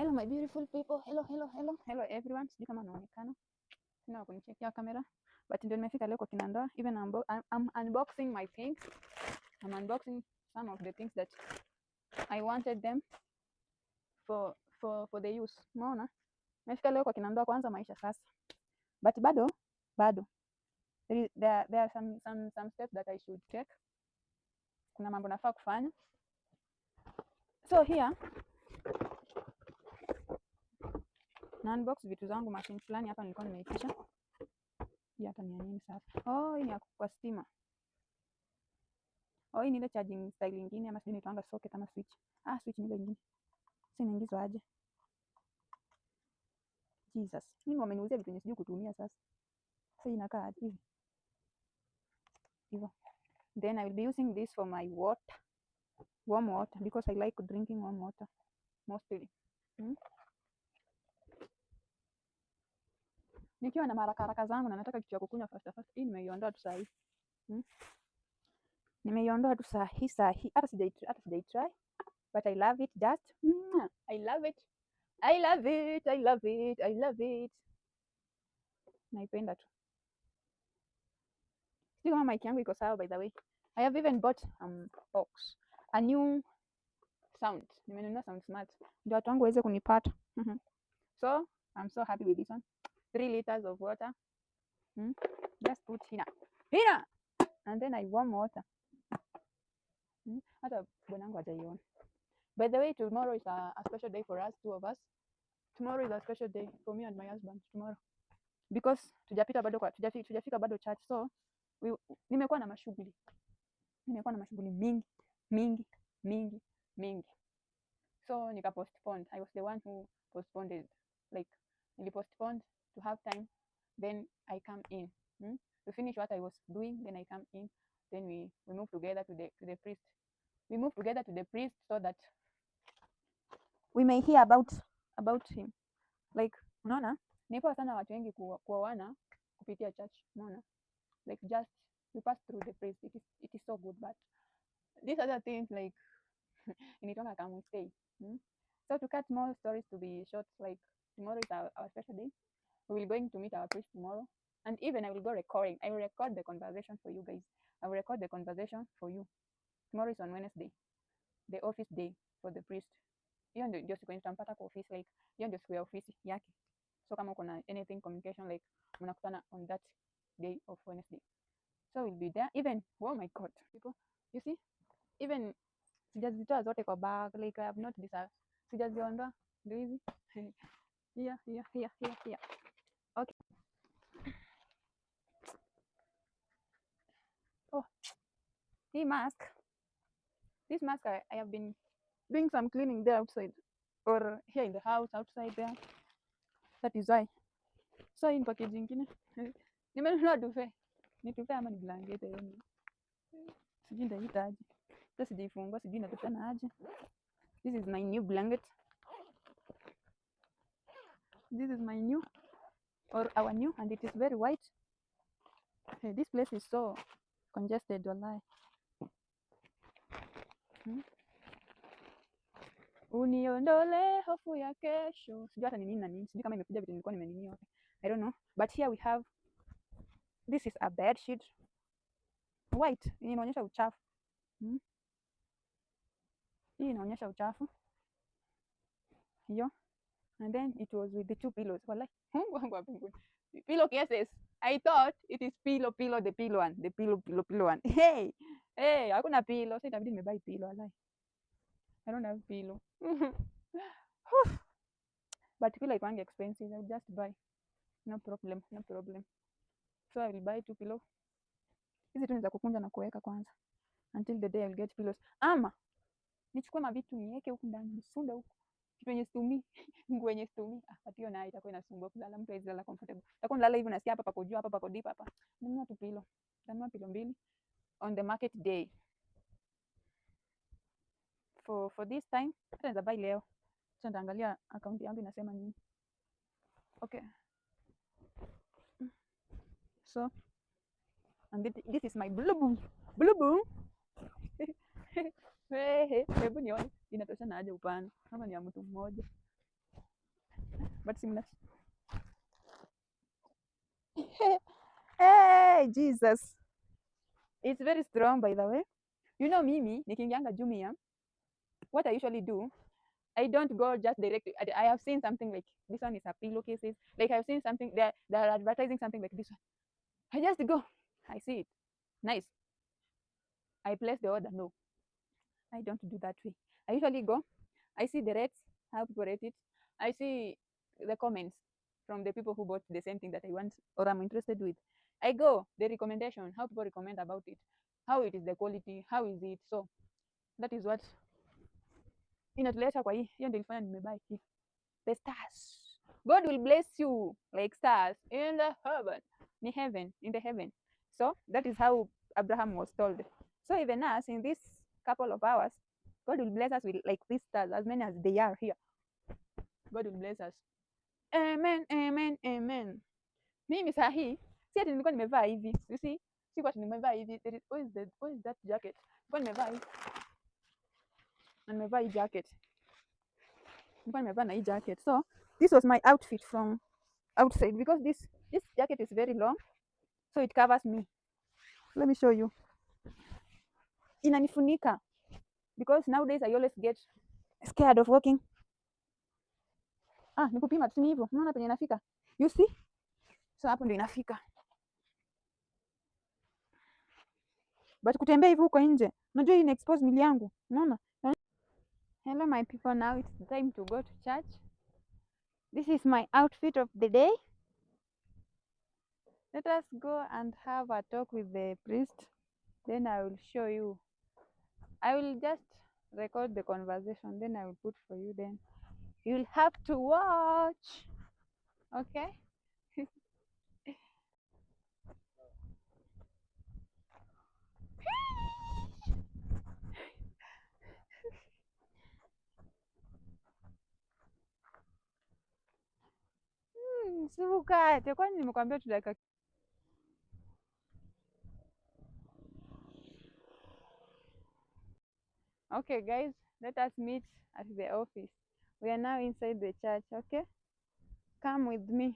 Hello my beautiful people. Hello, hello, hello. Hello everyone. Sijui kama naonekana. Sina wa kunichekia kamera. But ndio nimefika leo kwa kina ndoa. Even I'm unboxing my things. I'm unboxing some of the things that I wanted them for the use. Umeona? Nimefika leo kwa kina ndoa kwanza maisha sasa. But bado there are some steps that I should take. Kuna mambo nafaa kufanya. So here na unbox vitu zangu, machine fulani hapa nilikuwa nimeitisha. Hii hata ni ya nini sasa? Oh, hii ni ya kwa stima. Oh, hii ni ile charging style nyingine ama sijui inaitwanga socket ama switch. Ah, switch ni ile nyingine. Sasa inaingizwa aje? Jesus. Mimi wameniuzia vitu yenye sijui kutumia sasa. Sasa inakaa aje hivi? Hivyo. Then I will be using this for my water. Warm water because I like drinking warm water mostly. Nikiwa na maraka haraka zangu na nataka kitu ya kukunywa fast fast. Hii nimeiondoa tu saa hii. Nimeiondoa tu saa hii saa hii. Hata sijai try. But I love it just. I love it. I love it. I love it. I love it. Naipenda tu. Sijui kama mic yangu iko sawa by the way. I have even bought box. A new sound. Nimenunua sound smart. Ndio watu wangu waweze kunipata. So, I'm so happy with this one. 3 liters of water. Just put here. Here! And then I warm water. Hata bwanangu hajaiona. By the way, tomorrow is a special day for us, two of us. Tomorrow is a special day for me and my husband tomorrow. Because tujapita bado kwa tujafika bado church. So nimekuwa na mashughuli. Nimekuwa na mashughuli mingi, mingi, mingi, mingi. So nika postpone. I was the one who postponed it. Like nili postponed to have time, then I come in. To finish what I was doing, then I come in. Then we move together to the priest. We move together to the priest so that we may hear about him. Like unaona, ni poa sana watu wengi kuoana kupitia church. Unaona? Like just you pass through the priest. It is so good, but these other things like inaitwanga come stay. So to cut more stories to be short, like tomorrow is our special day. We will going to meet our priest tomorrow, and even I will go recording. I will record the conversation for you guys. I will record the conversation for you. Tomorrow is on Wednesday, the office day for the priest. Hiyo ndio siku yenye tutampata kwa office, like hiyo ndio siku ya ofisi yake. So kama uko na anything communication, like mnakutana on that day of Wednesday. So we'll be there. Even, oh my God, people, you see, even sijazitoa zote kwa bag, like I have not sijaziondoa, ndio hizi. Here, here, here, here, here. Okay. Oh, hii mask. This mask I have been doing some cleaning there outside or here in the house outside there. That is why. So hii ni package ingine. Nimenunua duvet. Ni duvet ama ni blanketi yani. Sijui nitaita aje. Sasa sijaifungua, sijui inatoshana aje. This is my new blanket. This is my new or our new, and it is very white. Hey, this place is so congested, wallahi. Uniondole hofu ya kesho. Sijui hata ni nini na nini. Sijui kama imekuja vitu nilikuwa nimenini yote. I don't know. But here we have, this is a bed sheet. White. Hii inaonyesha uchafu. Hii inaonyesha uchafu. Hiyo. And then it was with the two pillows. Wallahi, Mungu wangu wa mbinguni. Pillow cases. I thought it is pillow, pillow, the pillow one. The pillow, pillow, pillow one. Hey, hey, hakuna pillow. Sasa itabidi nimebuy pillow, wallahi. I don't have pillow. But pillow haikuangi expensive. I will just buy. No problem, no problem. So I will buy two pillow. Hizi tu ni za kukunja na kuweka kwanza. Until the day I will get pillows. Ama nichukue mavitu niweke huku ndani, nisunde huku. Kitu yenye situmii, nguo yenye situmii. Ah, but hiyo nayo itakuwa inasumbua kulala, mtu hawezi lala comfortable. Utakuwa unalala hivi unasikia hapa pako juu, hapa pako deep hapa. Nunua tu pillow. Nunua pillow mbili on the market day. For this time, hata naweza buy leo. Sasa nitaangalia account yangu inasema nini. Okay. So, and this is my blue boom. Blue boom. Hey, hebu nione inatoshana aje upana kama ni ya mtu mmoja. But similar. Hey, Jesus. It's very strong, by the way. You know, mimi, nikiingianga Jumia, what I usually do, I don't go just directly. I have seen something like this one is a pillowcases. Like I've seen something, they're advertising something like this one. I just go. I see it. Nice. I place the order. No, I don't do that way. I usually go. I see the rates, how people rate it. I see the comments from the people who bought the same thing that I want or I'm interested with. I go, the recommendation, how people recommend about it, how it is the quality, how is it. So that is what inatuleta kwa hii. Hiyo ndio ilifanya nimebuy hii. The stars. God will bless you like stars in the heaven. Ni heaven, in the heaven. So that is how Abraham was told. So even us, in this couple of hours, God will bless us with like these stars, as many as they are here. God will bless us. Amen, amen, amen. Mimi saa hii, si ati nilikuwa nimevaa hivi. You see? Si kwa ati nimevaa hivi. There is, where is that jacket? Nilikuwa nimevaa hivi. Na nimevaa hii jacket. Nilikuwa nimevaa na hii jacket. So, this was my outfit from outside because this jacket is very long. So it covers me. Let me show you. Inanifunika. Because nowadays I always get scared of walking. Ah, nikupima tu ni hivyo. Unaona penye inafika? You see? So hapo ndio inafika. But kutembea hivi huko nje, unajua hii ina expose mwili yangu. Unaona? Hello my people, now it's time to go to church. This is my outfit of the day. Let us go and have a talk with the priest. Then I will show you. I will just record the conversation, then I will put for you. Then you'll have to watch. Okay? Si ukate, kwani nimekwambia tu dakika. Okay guys, let us meet at the office. We are now inside the church, okay? Come with me.